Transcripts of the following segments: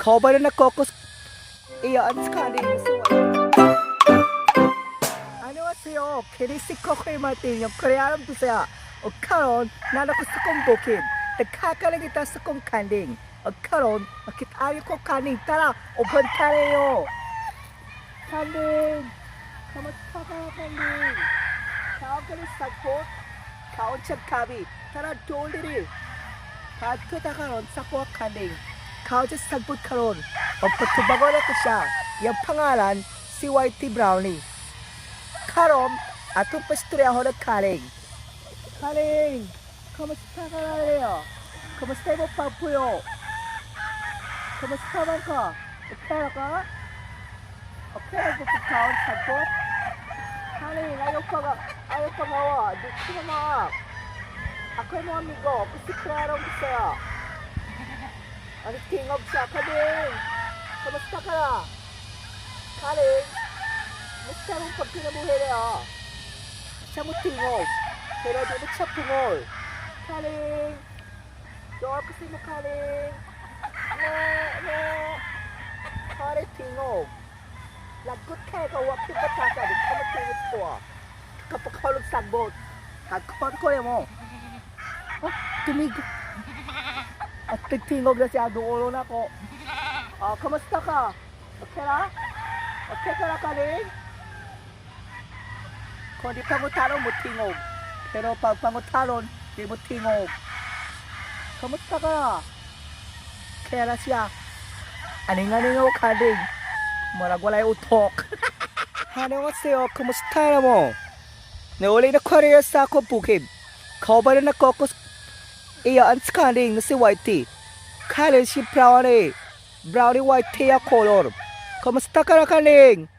Kauban na kokos iya ang kaling 안녕하세요. 케리시 코코의 마틴 코레아람 두세요. O karon nana ko sa kong bukid. Nagkakalang kita sa kong kanding. O karon makita ko kaning. Tara, open tayo. Kanding. Kamusta ka, kanding? Kaon ka ni sagpot? Kaon siya kabi. Tara, doon diri. Kadto ta karon sa ko kanding. Kaon siya sagpot karon. O patubagon ako siya. Iyang pangalan si Whitey Brownie. Karon, atong pastoryaho ng kaling. Kaling, kamusta ka na rin? Kamusta mo pagpuyo? Kamusta man ka? Okay ra ka? Okay ra ba pagkaon sagbot? Kaling, ayaw pa nga, ayaw pa nga wa. Di ko na mga. Ako yung mga amigo, ako si Clara Bisaya. Ano tingog siya, Kaling? Kamusta ka na? Kaling, kamusta mong pagkinabuhi na? Siya mo tingog. Pero di mo siya pungol. Kaling! Doon kasi mo, Kaling! No, no! Kare tingog. Lagot kayo ka, wak yung batasa. Di ka matingog ko ah. Kapag sagbot. Kagkon ko mo. Oh, tumig. At tingog na siya, duolo na ko. Ah, kamusta ka? Okay ra? Okay ka na, Kaling? Kung di pangutaron mo tingog. Pero pag pangutaron, di mo tingog. Kamusta ka? Kaya na siya. Aning-aning ako, kaling. Marag walay utok. 안녕하세요. Kumusta na mo? Nauli na Korea sa ako bukid. Kauban na kokos iya ang kaling na si Whitey. Kaling si Brownie. Brownie Whitey a color. Kamusta ka na, kaling?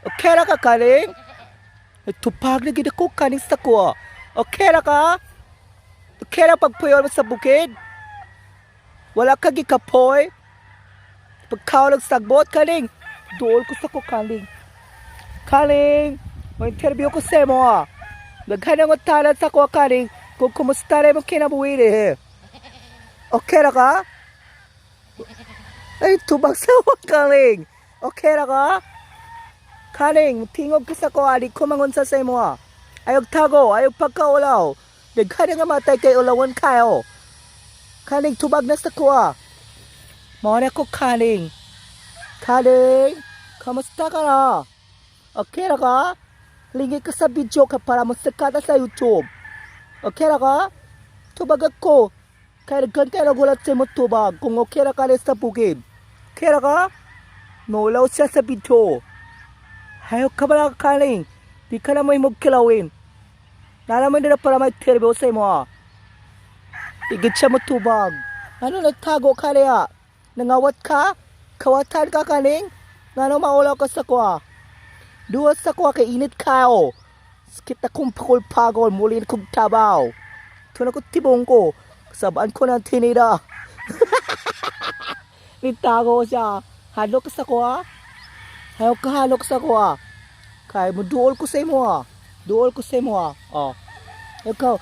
Okay ra ka, kaling? Tupag na gid ako kaning sa kuha. Okay ra ka? Okay ra pagpuyo mo sa bukid? Wala ka gikapoy? Pagkaon ng sagbot, kaling. Dool ko sa ko, kaling. Kaling, may interview ko sa mo ah. Naghanang utalan sa ko, kaling, kung kumusta rin mo kinabuhi eh. Okay ra ka? Ay, tubag sa ko, kaling. Okay ra ka? Kaling, tingog ka sa ko, ali ko mangunsa sa imo ah. Ayog tago, ayog pagkaulaw. Naghanang nga matay kay ulawan kayo. Kaling, tubag na sa ko ah. Mao na ko, kaling. Kaling, kamusta ka na? Okay ra ka? Lingi ka sa video ka para masikata sa YouTube. Okay ra ka? Tubag ako. Kaya gan kayo nagulat sa imo tubag kung okay ra ka rin sa bukid. Okay ra ka? Maulaw siya sa video. Hayop ka ba kaling? Di ka na mo kilawin. Nalaman nila para may interview sa imo ah. Igit siya mo tubag. Ano nagtago ka niya? Nangawat ka? Kawatan ka, kaling? Ngano maulaw ka sa kuha? Duwa sa kuha kay init kayo. Sakit akong pagol-pagol, muli kong tabaw. Ito na ko tibong ko. Sabaan ko ng tinida. Nitago siya. Halok ka sa kuha? Hayop ka halok sa kuha. Kaya mo duol ko sa imo ah. Duol ko sa imo ah. Oh. Ikaw.